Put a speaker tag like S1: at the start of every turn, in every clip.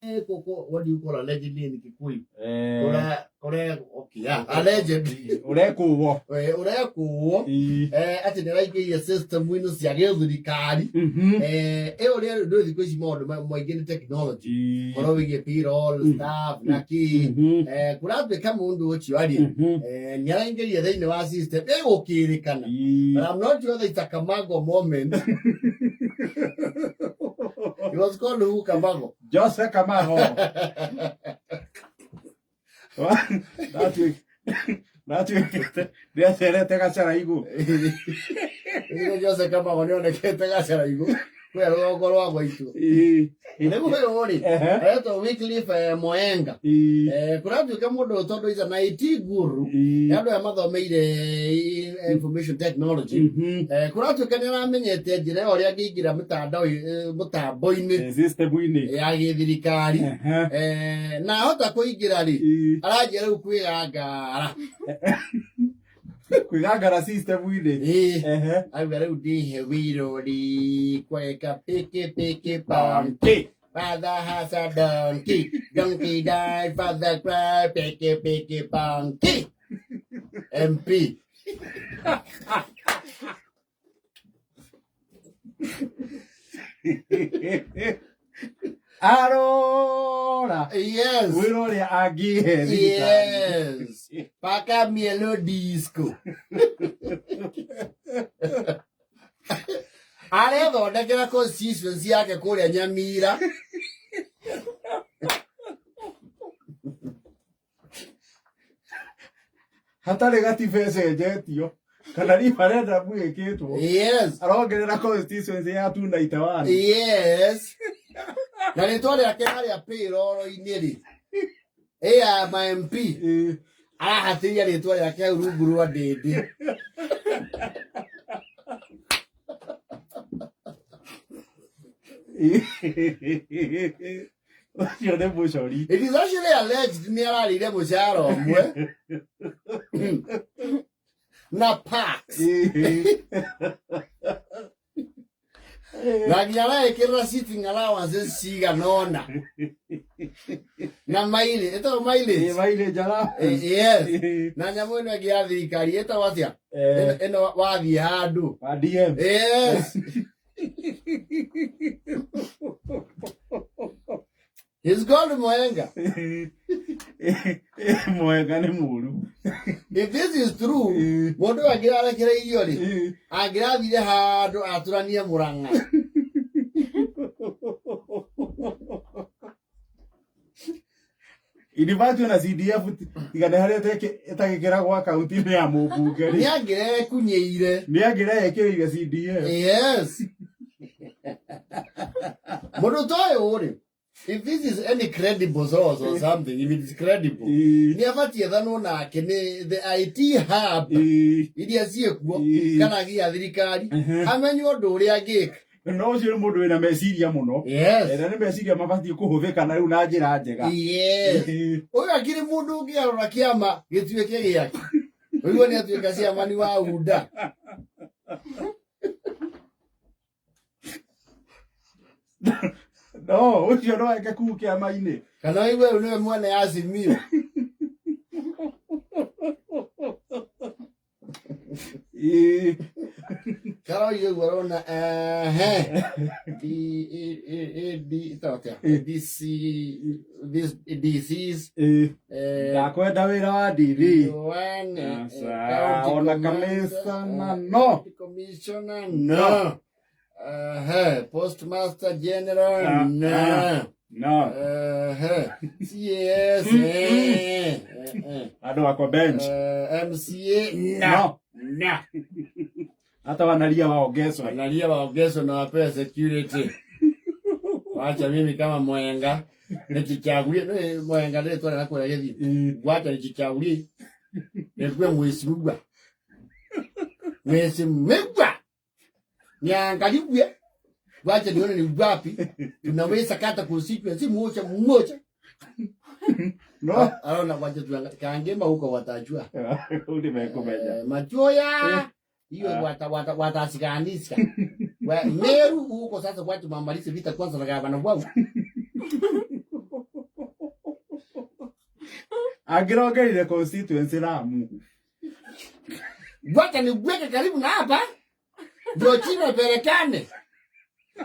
S1: What do you call allegedly in Kikuyu? Ure, okay, yeah, allegedly.
S2: Ũrekũwo.
S1: Ũrekũwo atĩ nĩ araingĩria system-inĩ cia gĩthirikari. Ĩyo rĩ ndũ thikũ ici maũndũ maingĩ nĩ technology. Ũhoro wĩgiĩ payroll, staff na kĩ. Kũratuĩka mũndũ ũcio arĩ nĩ araingĩria thĩinĩ wa system ĩgũkĩrĩkana. But I'm not sure it's a Kamago moment. He was called who Kamago?
S2: Jose Kamago. Ndatuĩkĩte ndĩacerete gacaraigũ.
S1: Nĩguo Jose Kamago nĩonekete gacaraigũ kũrĩa rũgongo rwa gwaitũ. Nĩguo ũyũ rĩ aretwo Wycliffe Moenga. Kũratuĩka mũndũ ũyũ tondũ is an IT guru, nĩ andũ aya mathomeire information technology. Kũratuĩka nĩ aramenyete njĩra ĩyo ũrĩa angĩingĩra mĩtandao mũtambo-inĩ
S2: System-inĩ
S1: ya gĩthirikari. Na ahota kũingĩra rĩ, aranjia rĩu kwĩgangara.
S2: Kwĩgangara system-inĩ.
S1: Ĩĩ. Auga rĩu ndihe wĩrori kweka piki piki ponki. Father has a donkey, donkey died, father cried, piki piki ponki. MP.
S2: Arora.
S1: Yes.
S2: Wĩra ũrĩa angĩhe thirikari.
S1: Yes. Paka mielo disco. Arethondekera constituency yake kũrĩa Nyamira.
S2: Hatarĩ gatiba ĩcenjetio kana referendum ĩkĩtwo. Arongerera constituency ya 291.
S1: Yes. Na rĩtwa rĩake harĩa payroll-inĩ rĩ, ĩ ya ma MP, arahatĩria rĩtwa rĩake hau rungu rwa ndĩndĩ.
S2: Ũcio nĩ mũcori.
S1: It is actually alleged nĩ ararĩire mũcara ũmwe na parks na nginya areĩkĩrĩra sitting allowances cigana ũna na mileage, ĩtagwo mileage.
S2: Mileage allowance.
S1: Yes. Na nyamũ ĩno ĩngĩ ya thirikari ĩtagwo atĩa? Ĩno wathiĩ handũ.
S2: Wa DM.
S1: Yes. He's called Moenga.
S2: Mwega nĩ mũru.
S1: If this is true, mũndũ ũyũ angĩrarekereirio rĩ, angĩrathire handũ atũranie Mũrang'a.
S2: In fact ona CDF tiga nĩ harĩa ĩtagĩkĩragwo akaunti-inĩ ya mũmbunge
S1: Nĩ
S2: rĩ.
S1: angĩrekunyĩire.
S2: Nĩ angĩreĩkĩrĩire CDF.
S1: Yes. Mũndũ ta ũyũ rĩ, if this is any credible source or something, if it is credible, nĩ abatiĩ ethanwo nake nĩ the IT hub iria ciĩkuo kana nginya thirikari amenye ũndũ ũrĩa angĩka.
S2: No ũcio nĩ mũndũ wĩna meciria mũno.
S1: Yes.
S2: Na nĩ meciria mabatiĩ kũhũthĩka na rĩu na njĩra njega.
S1: Yes. Ũyũ akĩrĩ mũndũ ũngĩ arora kĩama gĩtuĩke gĩake. Ũguo nĩ atuĩka ciamani wa UNDA.
S2: No, ũcio no eke kuu kĩama-inĩ.
S1: Kana ũigue ũyũ nĩwe mwene Azimio. Karori ũguo arona ehe D A A A D ĩtagwo atĩa? D C this DCs
S2: Ndakwenda wĩra wa DV.
S1: One,
S2: Aca,
S1: county
S2: ona
S1: commander,
S2: commissioner, no.
S1: county commissioner no. Postmaster General no.
S2: No.
S1: CS
S2: Andũ akwa bench.
S1: MCA no.
S2: No.
S1: No.
S2: Hata wanalia waongezwe.
S1: Wanalia waongezwe na wapewe security. Wacha mimi kama mwenga nijichagulie nĩ mwenga nĩ twara kũrĩa gĩthiĩ. Wacha nijichagulie nĩkue mheshimiwa. Mheshimiwa niangaliwe, wacha nione ni wapi tunaweza kata constituency moja moja.
S2: No.
S1: Arona wacha tuangalie kangema huko watajua.
S2: Kũu nĩ mekũmenya.
S1: Machoya hiyo watasiganisha. Meru huko sasa, wacha mamalize vita kwanza na gavana wao.
S2: Angĩrongerire constituency Lamu.
S1: Wacha niweke karibu na hapa ndio chini pelekane,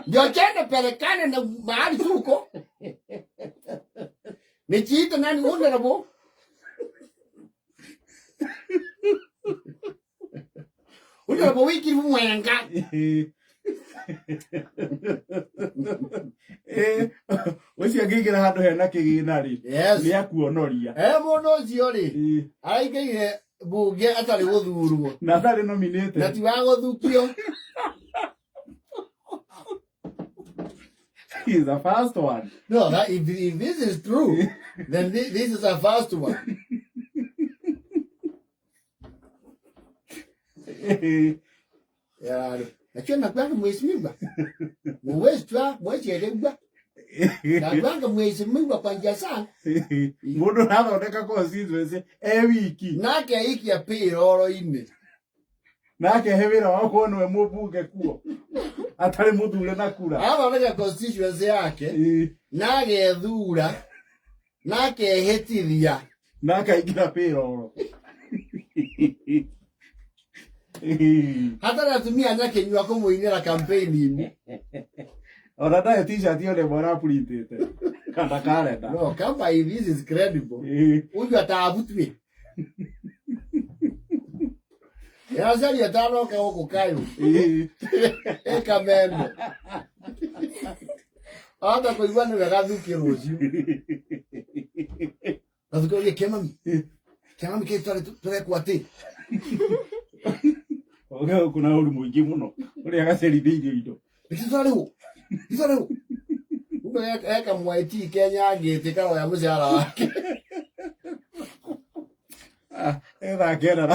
S1: ndio chende pelekane na mahali tuko. Nichiite nani honorable? Honorable Wycliffe Mwenga.
S2: Ũcio angĩingĩra handũ hena kĩgĩna rĩ,
S1: Yes.
S2: nĩ akuonoria.
S1: Mũndũ ũcio rĩ, araingĩrire bunge atarĩ gũthurwo
S2: Na atarĩ nominated.
S1: Na ti wa gũthukio.
S2: He is the first one.
S1: No, that, if this is true, then this is a first one. Lakini nakwanga mheshimiwa. Mweshwa, mwesheregwa. Nakwanga mheshimiwa kwa njia sana.
S2: Mũndũ arathondeka constituency e wiki.
S1: Nake aikia payroll-inĩ.
S2: Na akehe wĩra wa gũkorwo nĩwe mũmbunge kuo. Atarĩ mũthure na kura.
S1: Athondeka constituency yake na agethura na akehĩtithia.
S2: Na akaingĩra payroll.
S1: Hatarĩ atumia nyakĩnyua kũmũinĩra campaign-inĩ.
S2: Ona ndarĩ t-shirt ona ĩmwe arapurintĩte. Kana kalenda.
S1: No, kama if this is credible. Huyu ataavutwe. Yacaria atanoka gũkũ kayũ. Ĩkameme. Ahota kũigua nĩwe gathuki rũciũ. Gathuki oige kĩmami. Kĩmami kĩ tũrekwo atĩ.
S2: Oge gũkũ na ũru mũingĩ mũno. Ũrĩa gacerithĩirio indo.
S1: Nĩtũrarĩhwo. Nĩtũrarĩhwo. Kumbe eka mwaiti Kenya ngĩtĩ karoya mũcara wake.
S2: Etha kenda.